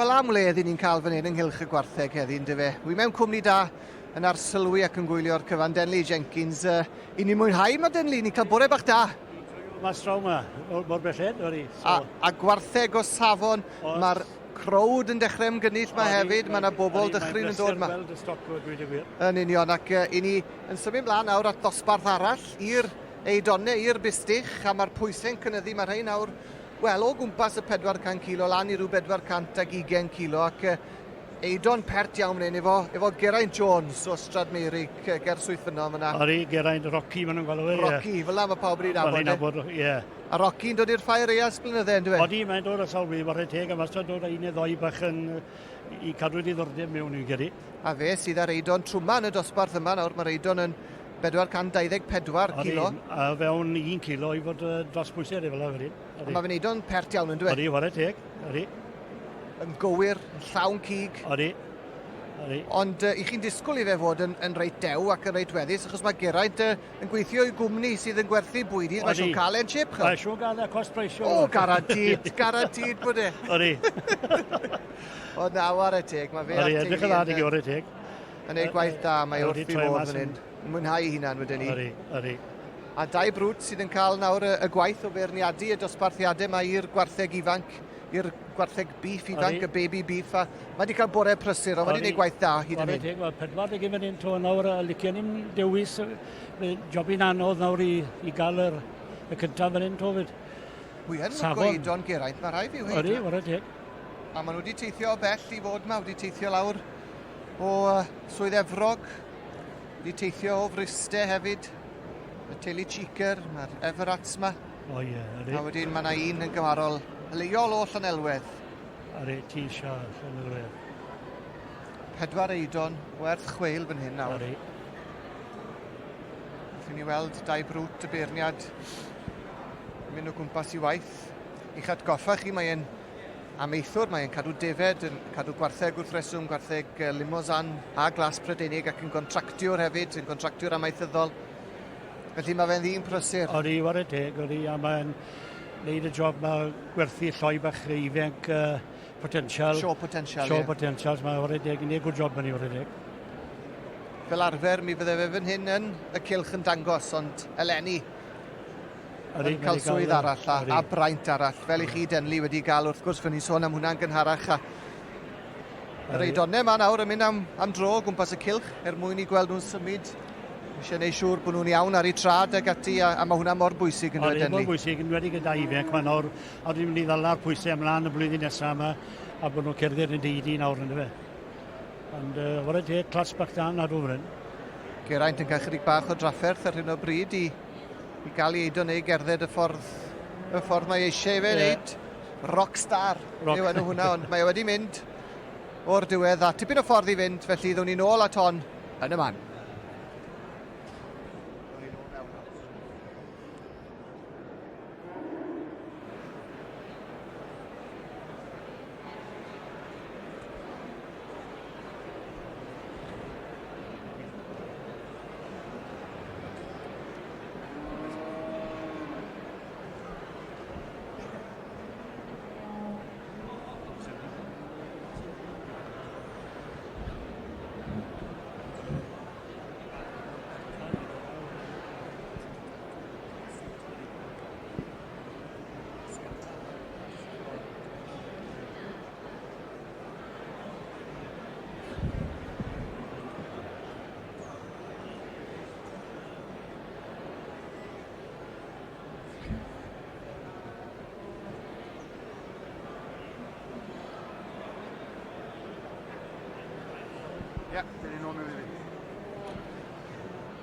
Wel, am wledd i ni'n cael fan hyn ynghylch y gwartheg heddi, ynddo fe? Wi mewn cwmni da yn arsylwi ac yn gwylio'r cyfan. Denley Jenkins, uh, i ni'n mwynhau ma Denley, ni'n cael bore bach da. Mas draw ma, mor belled, ori. So. A, a gwartheg o safon, mae'r crowd yn dechrau ymgynnull ma hefyd, mae yna bobl dychryn yn dod ma. Gweld y stoc, dweud y gwir. Yn union, ac uh, i ni yn symud mlaen nawr at ddosbarth arall i'r eidonau, i'r bustych, a mae'r pwysau'n cynyddu, mae rhai nawr, wel, o gwmpas y 400 kilo lan i ryw 420 kilo, ac uh, eidon pert iawn fan hyn efo, efo Geraint Jones o Strad Meirig ger Swyddfynnon fyna. Ori, Geraint, Rocky maen nhw'n galw fe. Rocky, fel la mae pawb yn ei nabod. Mae'n nabod, ie. A Rocky'n dod i'r ffair eas blynydde, yn dweud? Odi, mae'n dod â sawl blwyddyn, mae'n teg, a mae'n dod â un neu ddoi bach yn, i cadw diddordeb mewn i'n credu. A fe sydd ar Eidon trwma yn y dosbarth yma nawr, mae'r Eidon yn 424 kilo. Odi, a fewn 1 kilo i fod dros bwysau fel yna. A mae fe'n Eidon pert iawn yn dweud? Odi, whare teg, odi. Yn gywir, yn llawn cig. Odi. Odi. Ond uh, i chi'n disgwyl i fe fod yn, yn reit dew ac yn reit weddus, achos mae Geraint uh, yn gweithio i gwmni sydd yn gwerthu bwydydd, mae siŵr cael e'n chip, ch'od. Mae siŵr gael e cost price. O, garantid, garantid bod e. Odi. O, na, ware teg, mae fe a'r teulu. Edrych yn dda, di ware teg. Yn ei gwaith da, mae wrth i fod fan hyn. Mwynhau ei hunan wedyn ni. Odi, odi. A dau brwt sydd yn cael nawr y, y gwaith o feirniadu y dosbarthiadau mae i'r gwartheg ifanc, i'r gwartheg beef ifanc, y baby beef, a mae wedi cael bore prysur, ond mae wedi gwneud gwaith da hyd yn hyn. Teg, wel, 41 fan hyn to nawr, a licien ni'n dewis, jobyn anodd nawr i, i gael yr, y cyntaf fan hyn to fyd. Wy yn lyco Eidon Geraint, mae rhai fi yw Ydy, wara teg. A maen nhw wedi teithio o bell i fod yma, wedi teithio lawr o Swydd Efrog, wedi teithio o Fryste hefyd, y teulu Cheeker, mae'r Everats yma. O ie, ydy. A wedyn mae yna un yn gymarol leol o Llanelwedd. Ydy, ti eisiau Llanelwedd. Pedwar eidon werth chweil fan hyn nawr. Ydy. Wrth i ni weld dau brwt y beirniad yn mynd o gwmpas i waith. I'ch atgoffa chi, mae e'n amaethwr, mae e'n cadw defed, yn cadw gwartheg wrth reswm, gwartheg limosan a glas Prydeinig ac yn gontractiwr hefyd, yn gontractiwr amaethyddol. Felly mae fe'n ddyn prysur. Odi, ware teg, odi, a mae'n neud y job ma gwerthu lloi bach ifanc uh, potential. Show potential, Show yeah. potential, mae ware teg, yn neud good job yn ware teg. Fel arfer, mi fydde fe fan hyn yn y cilch yn dangos, ond eleni, yn cael swydd arall a, a braint arall, fel i chi Denley wedi gael wrth gwrs, fe ni'n sôn am hwnna'n gynharach a Yr eidonau yma nawr yn mynd am, am dro o gwmpas y cilch er mwyn i gweld nhw'n symud. Eisiau gwneud siŵr bod nhw'n iawn ar eu trad ag ati, a, a mae hwnna mor bwysig yn dweud Mor bwysig, yn wedi gyda ifanc, mae nawr, a dwi'n mynd i ddala'r pwysau ymlaen y blwyddyn nesaf yma, a bod nhw'n cerdded yn deidi nawr yn fe. Ond, uh, wara teg, clas bach dan ar fan Geraint yn cael chydig bach o drafferth ar hyn o bryd i, i gael ei eido neu gerdded y ffordd, y ffordd mae eisiau i fe yeah. wneud. Rockstar Rock. yw enw hwnna, ond mae e wedi mynd o'r diwedd a tipyn o ffordd i fynd, felly ddown ni nôl at hon yn y man.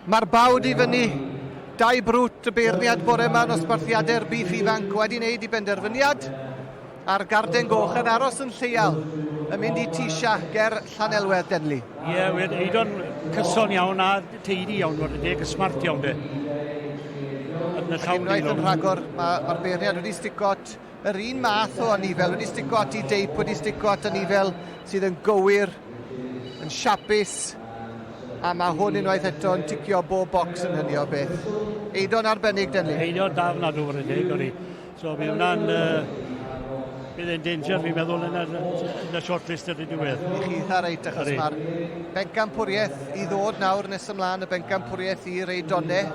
Mae'r bawd i fyny. Dau brwt y beirniad bore yma nosbarthiadau'r bîff ifanc wedi wneud i benderfyniad. A'r garden goch yn aros yn lleial, yn mynd i Tisha ger Llanelwedd Denley. Ie, yeah, wel, Eidon cyson iawn a teidi iawn, fod yn deg, smart iawn de. Yn y llawn Unwaith yn rhagor, mae'r ma beirniad wedi stico at yr un math o anifel, wedi stico at i deip, wedi stico at anifel sydd yn gywir, yn siapus, a mae hwn unwaith eto yn ticio bob bocs yn hynny o beth. Eidon arbennig, Denley. Eidon da ofnadw, fod yn deg, o'n i. So bydd hwnna'n uh, Bydd e'n danger, fi'n meddwl, yn y, yn y shortlist ar y diwedd. I chi eitha reit, achos mae'r bencampwriaeth i ddod nawr nes ymlaen, y bencampwriaeth i'r Eidonau.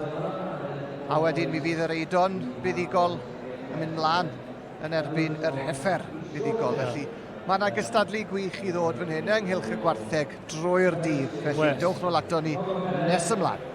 A wedyn mi fydd yr Eidon buddugol yn mynd mlaen yn erbyn yr heffer fuddugol. Yeah. Felly mae yna gystadlu gwych i ddod fan hyn ynghylch y gwartheg drwy'r dydd. Felly well. dewch nôl ato ni nes ymlaen.